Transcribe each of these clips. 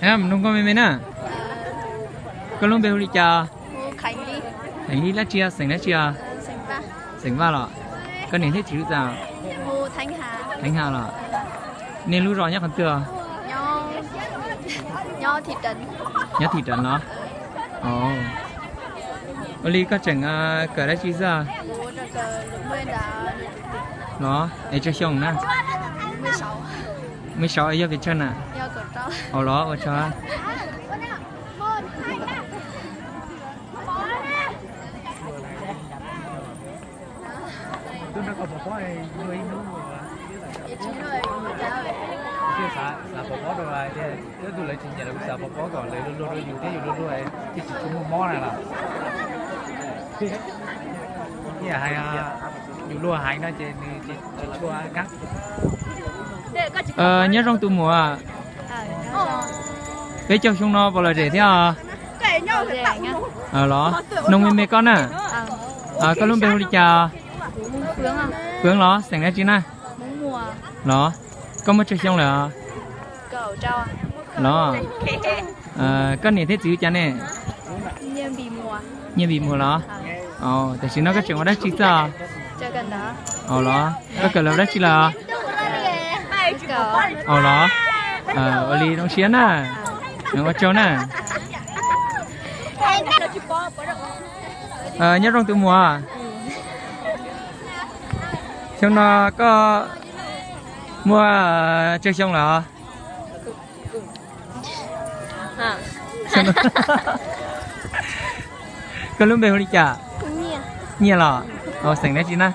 Nug koj me me na, koj lub npe hu li cas? Heev Li dab tsi, xeem dab tsi os? Xeem Vaj los? Koj niam thiab txiv hu cas? Heev Ha los? Nej lub zos nyob qhov twg? Nyob Thim Reev los? Ua li koj tseem kawm dab tsi xwb? Los es tsawg xyoo na? Mej saud yog pes tsawg na? Au los ua tsaug. Xav pov pob rau, twb tus lawv tsis nyiam lawv, kuv xav pov pob kom lawv luag luag rau yus thiab yus luag luag thiaj tsis tshua muaj mob na los. Hais yus luag heev no ces nws tsis tshua kab. Nyob zoo tus muam, peb caug xyoo no puas lom zem thiab? Los, noog me me koj na, koj lub npe hu li cas? Fwv los, xeem dab tsi na? Los, koj muaj tsawg xyoo lawm? Los, koj niam thiab txiv hu cas ne? Nyiaj Npis Muas los? Tam sim no koj tseem ua dab tsi xwb? Los, koj kawm lawv dab tsi lawm? Los, ua li zoo siab na, ua tsaug na. Nyob zoo tus muam, xyoo no koj muaj tsawg xyoo lawm? Koj lub npe hu li cas? Nyiaj los? Xeem dab tsi na?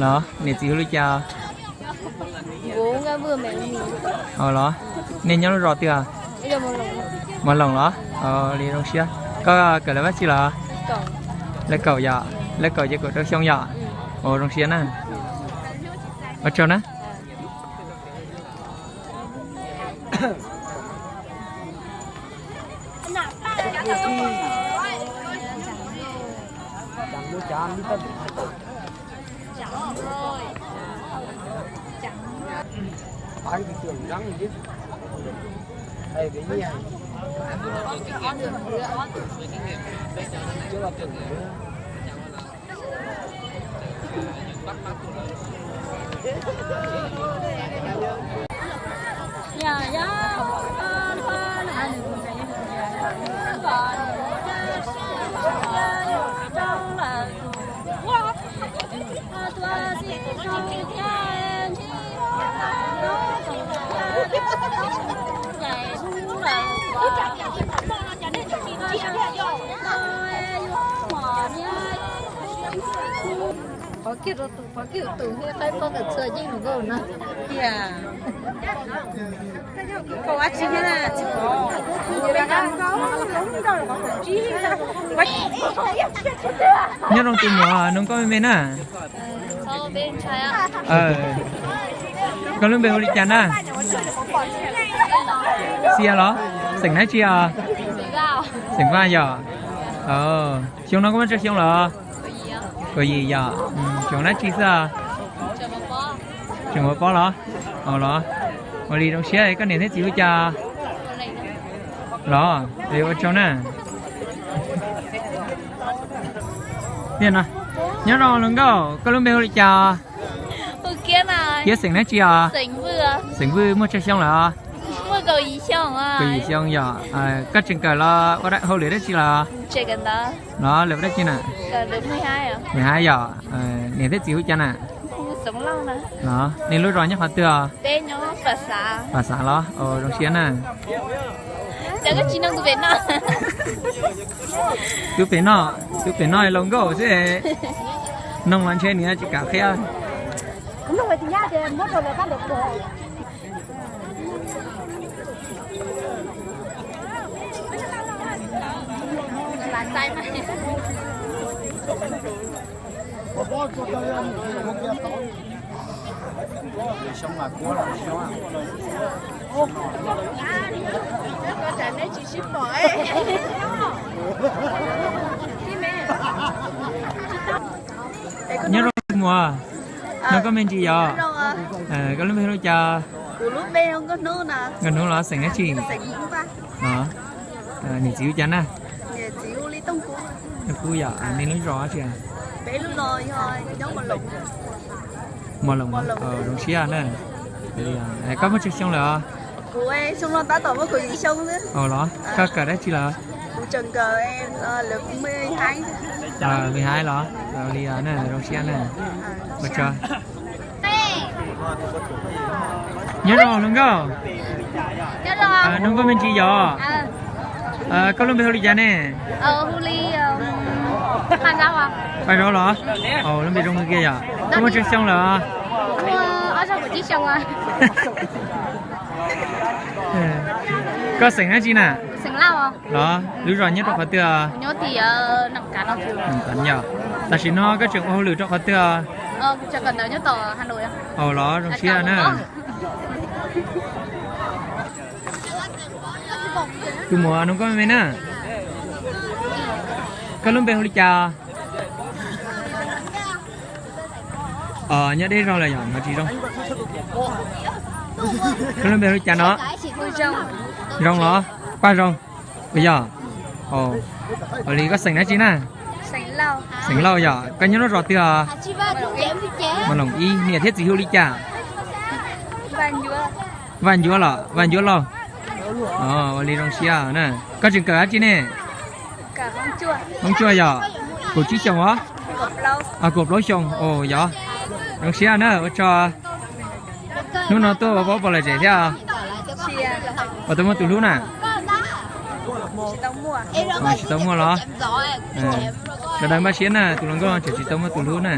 Los, niam txiv hu li cas? Los, nej nyob lub zos twg? Mos Loos los? Li zoo siab. Koj kawm lawv dab tsi lawm? Lawv kaum yom? Lawv kaum ces kaum rau xyoo yom? Ua zoo siab na. Ua tsaug na. Qhov kiag rau tus qhov kiag tus thiab qaib pob kawm txhua yeej mus nkauj no. Tiag. Kau ab tsi thiab na, tsis pom. Nyob zoo tus muam, nug koj me me na. Koj lub npe hu li cas na? Xia los? Xeem dab tsi os? Xeem Vaj yom. Xyoo no koj muaj tsawg xyoo lawm? Kaum yim yom. Tseem ua dab tsi xwb? Tseem ua pob los? Los, ua li zoo siab. Koj niam thiab txiv hu cas? Los, ua tsaug na. Nyob zoo hluas nkauj, koj lub npe hu li cas? Kiab, xeem dab tsi os? Xeem Vwj, muaj tsawg xyoo lawm? Kaum yim xyoo yom. Koj tseem kawm los ua hauj lwm dab tsi lawm? Los lawm dab tsi na? Mười hai yom. Niam thiab txiv hu cas na? Los, nej lub zos nyob qhov twg os? Pam Xav los? Zoo siab na. Tub pem no, tub pem no laus nkauj xwb. Noog los ntshe nws tsis kam qhia. Nyob zoo muam, nug koj me ntsis yom. Koj lub npe hu li cas? Nkauj Hnub los xeem dab tsi? Niam txiv hu cas na? Tooj Kub yom. Nej lub zos dab tsi? Mos Loos. Zoo siab na. Koj muaj tsawg xyoo lawm os? Los koj kawm dab tsi lawm? Mười hai los? Li na, zoo siab na. Ua tsaug. Nyob zoo hluas nkauj. Zoo nkauj me ntsis yom. Koj lub npe hu li cas ne? Paj Zaub los? Lub npe zoo kawg kiag yom. Koj muaj tsawg xyoo lawm? Koj xeem dab tsi na? Los lub zos nyob rau qhov twg? Tam sim no koj tseem ua hauj lwm rau qhov twg? Los zoo siab na. Tus muam, nug koj me me na, koj lub npe hu li cas? Nyob deb zog lawm yom, hnov tsis zoo. Koj lub npe hu li cas no? Zoo los? Paj Zoo. Ua yog, ua li koj xeem dab tsi na? Xeem Lauj yom. Koj nyob lub zos twg os? Mos Loos ib. Niam thiab txiv hu li cas? Vaj Ncuab los Vaj Ncuab Lauj? Ua li zoo siab na. Koj tseem kawm dab tsi ne? Hmoob Tsuaj yom. Kaum tsib xyoos os? Kaum plaub xyoos. Yog, zoo siab na, ua tsaug. Hnub no tuaj ua paub pom lom zem thiab? Puas tau muaj tus hlub na? Tsis tau muaj los? Sawv daws npaj siab na, tus hluas nkauj tseem tsis tau muaj tus hlub na.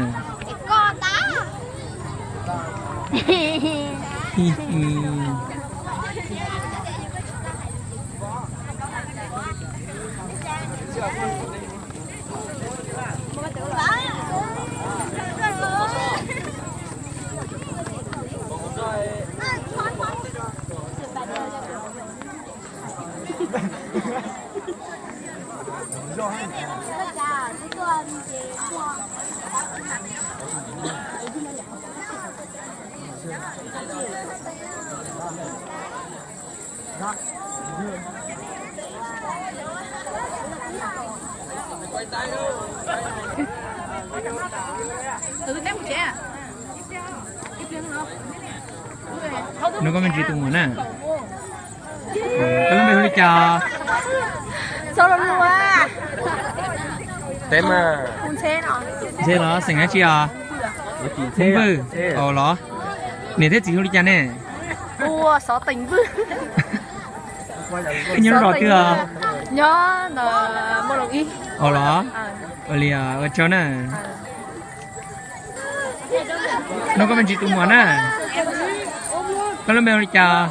Nub koj me ntsis tus muam na. Koj lub npe hu li cas? Ntxhe los, xeem dab tsi os? Hmoob Vwj. Los niam thiab txiv hu li cas ne? Koj nyob zos twg os? Los, ua li ua tsaug na. Nub koj me ntsis tus muam na. Koj lub npe hu li cas?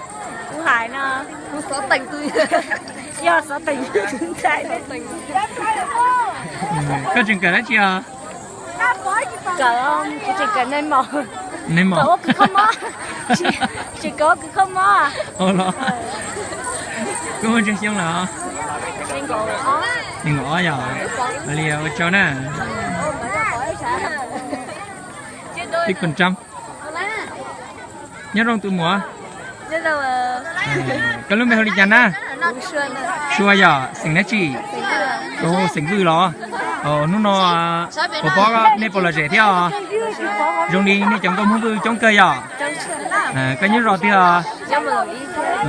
Koj tseem kawm dab tsi os? Neb mos. Los, koj muaj tsawg xyoo lawm? Nees nkaum ob yom. Ua li ua tsaug na. Ib kuj rab. Nyob zoo tus muam. Koj lub npe hu li cas na? Sua yom, xeem dab tsi? Xeem Vwj los? Hnub no puas paub nej puas lom zem thiab os? Zoo li nej cov nkauj Hmoob Vwj coob kawg yom. Koj nyob zos twg os?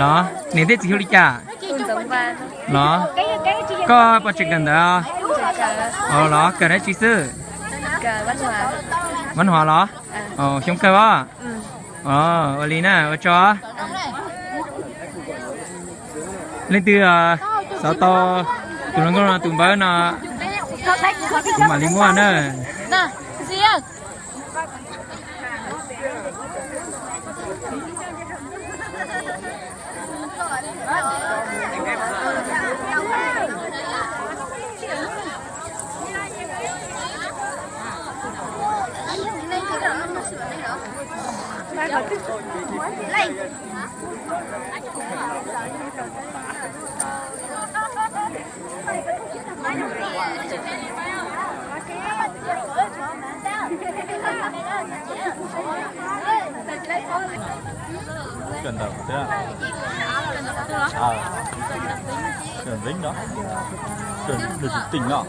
Los, niam thiab txiv hu li cas? Los, koj puas tseem kawm ntawv? Los, kawm dab tsi xwb? Vab Hov los? Xyoo kawg os. Ua li na, ua tsaug. Leej twg xav tau tus hluas nkauj no tus npawb no, kuv mam li muab na. Cov ntawm thiab. Cov npeb no. Cov nws tsis tim no.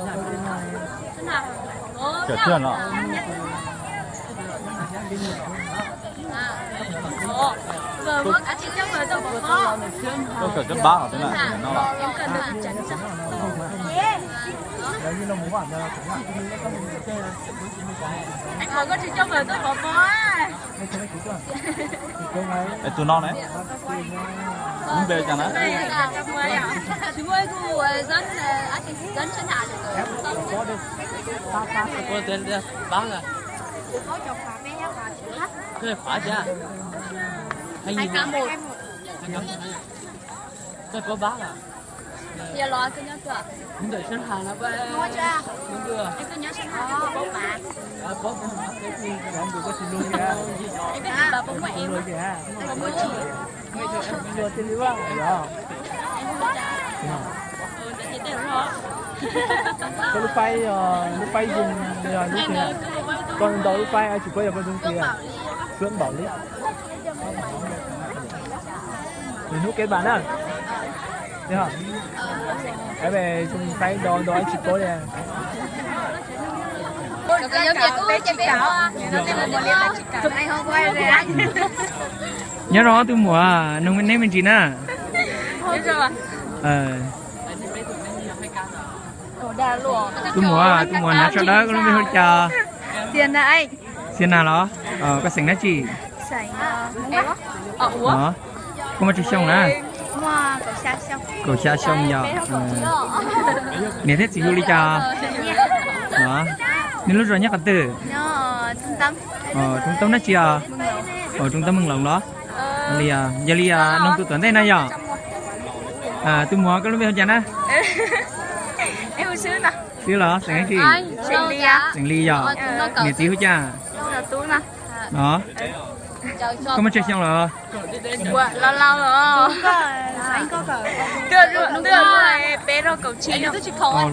Cov thiab no. Koj kawm cov bab hos thiab na, no los. Es tus no ne, lub npe cas na? Koj lub paib, lub paib zoo, koj ntau lub paib tsis paub yog koj zoo tiag. Suab npaum li. Nws hnub kev npam na. Saib ntau ntau tsis paub li. Nyob zoo tus muam, nug neb me ntsis na. Tus muam, tus muam hnav tsho dawb, koj lub npe hu li cas? Xias Nas los? Koj xeem dab tsi? Koj muaj tsawg xyoo na? Kaum xya xyoo yog. Niam thiab txiv hu li cas? Nej lub zos nyob qhov twg? Roob Toob dab tsi os? Roob Toob Meej Loos los? Yog li, nug tus tuam ntej na yog. Tus muam, koj lub npe hu cas na? Xwb los xeem dab tsi? Xeem Lis yog. Niam txiv hu cas? Koj muaj tsawg xyoo los?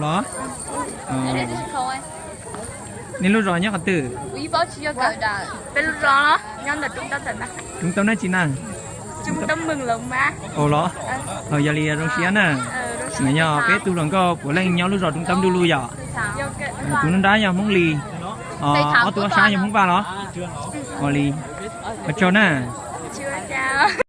Los? Nej lub zos nyob qhov twg? Roob Toob dab tsi na? Los? Yog li zoo siab na. Nws yog peb tug hluas nkauj puav leej nyob lub zos Roob Toob du lug yom. Tus nruab nrab yog Hmoob Lis. Ob tug ob sab yog Hmoob Vaj los? Ua li, ua tsaug na.